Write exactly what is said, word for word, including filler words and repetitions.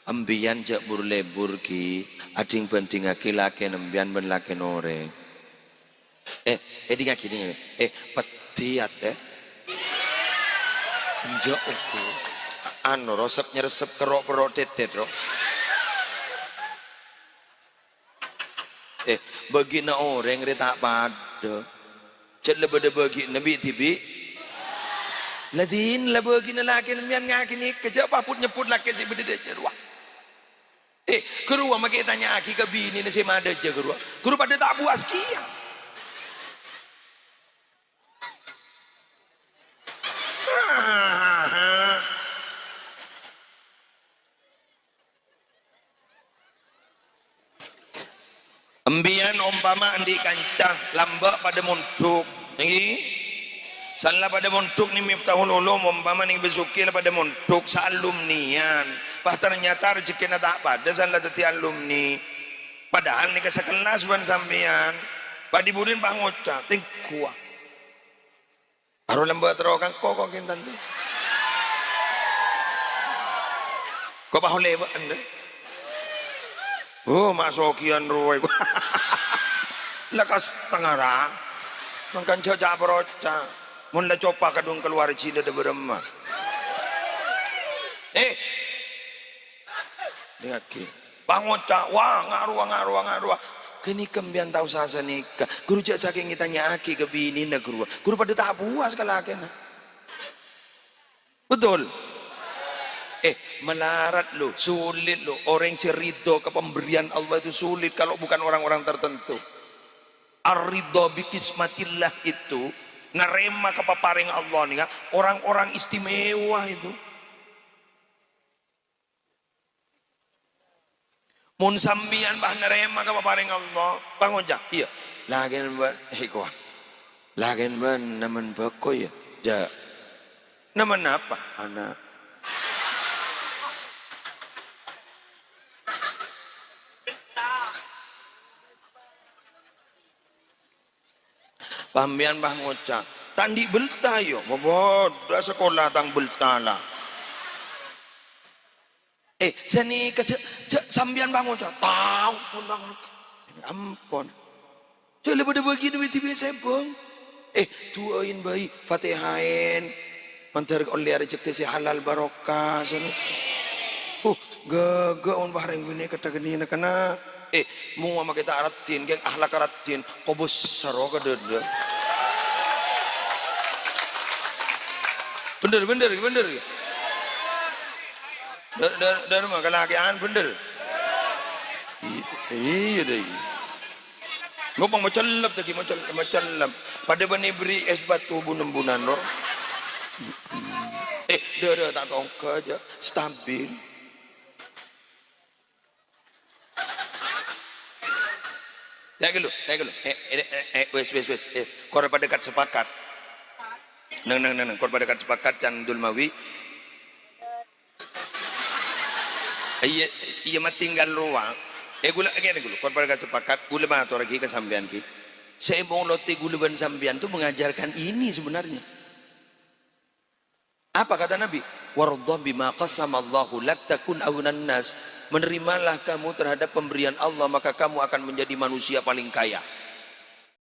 Embiyan jhâ' bur-lebur, ghi, adhing-bhândhingngaghi lakèna embiyan bân lakèna orèng. Eh, eh, dhingngaghi, dhingngaghi. Eh, peddhi atè. Enjâ' ongghu. Anu, resep-nyeresep, kerro'-perro' dhedhedh, ro. Eh, bâgina orèng rè ta' padâ. Jhâ' la bâdâ bâgina bi'-dhibi'. La dinna la bâgina lakèna mèyan ngakè nèka, jhâ' pabut-nyebbut lakè sè bâdâ è dâjâ rowa. Eh, ghâruwa makè tanya'aghi ka binèna sè madâjâ ghâruwa. Ghuru padâ ta' puas kèya. Embiyan ompama andi' kanca, lambâ' padâ mondhuk, èngghi? San la padâ mondhuk nèng Miftahul Ulum, ompama nèng Besuki la padâ mondhuk, saalumniyan. Pas ternyata rejekkèna ta' padâ, san la dhâddhi alumni. Padahal nèka sakellas bân sampèyan. Padhi-budhina pas ngoca', "Tèngguwâ." Aro lambâ' terro kangko ko' kèntan tu. Ko' pas olè bâ'na. Oh, ma' sogiyân rowa iku. La ka setengara. Mangkana jhâ' ca'-paroca'. Mon la copa kadhung kalowar jilâ dâ' bârâmma. Eh. Dhingngaghi. Pangoca', "Wah, nga' rowa, nga' rowa, nga' rowa." Ghânèka embiyan tao sasanèka. Ghuru jhâ' sakèng ètanya'aghi ka binèna ghâruwa. Ghuru padâ ta' puas ka lakèna. Betul? Eh, malarat, lo, sulit, lo. Orèng sè ridho ka pemberian Allah itu sulit kalau bukan orang-orang tertentu. Ar-ridha bi qismatillah itu, narèma kapaparèngnga Allah nèka, orang-orang istimewa itu. Mon sampèyan, bah, narèma kapaparèngnga Allah, pangoca', "Iyâ, lakèna bâ-, eh, kowa. Lakèna bâ'na nemmen bhâko, yâ?" "Jhâ'." "Nemmen apa?" "Ana'." Sampèyan, bah, ngoca', "Ta' andi' bhâlta, yâ?" "Mabâdâ sakola tang bhâlta, la." Eh, sanèka jhâ', jhâ' sampèyan, bah, ngoca', "Tao, pon, Bang." Ampon. Jhâ' la padâ bâgiyân wèdhi biyasa, Bang. Eh, du'âin bhâi, Fatihaèn. Mandhâr ollè rejekè sè halal barokah, sanèka. Huh, ghâghâ mon, bah, rèng binè' kadhâ' ghânèka, kana'. Eh, mowa makè ta' raddhin, kèng akhlak raddhin, kobâsaro ka dâdâ. Bhender, bhender, bhender. Dâ-, dâ-, dâ' remma kalakè'an bhender. I-, iyâ, dâ, iyâ. Ngopang macellep tadi, macel-, macellep. Padâ bânnè bherri' ès batu bun-embunan, ro. Eh, dâ, dâ, ta' tongghâ jhâ', stabil. Tèghâllu, tèghâllu. Eh, eh, eh, eh, wis, wis, wis. Eh, kor padâ kat-sepakat. Neng, neng, neng, neng. Kor padâ kat-sepakat, can Dulmawi. Iyâ, iyâ, matinggal rowa. Eh, ghulâ, kènè ghulâ. Kor padâ kat-sepakat. Ghulâ mator ghi ka sampèyan ghi. Sè èmolodhi ghulâ bân sampèyan tu mengajarkan ini sebenarnya. Apa kata Nabi? "Wardha bima qasamallahu lak takun aghnan nas." Menerimalah kamu terhadap pemberian Allah, maka kamu akan menjadi manusia paling kaya.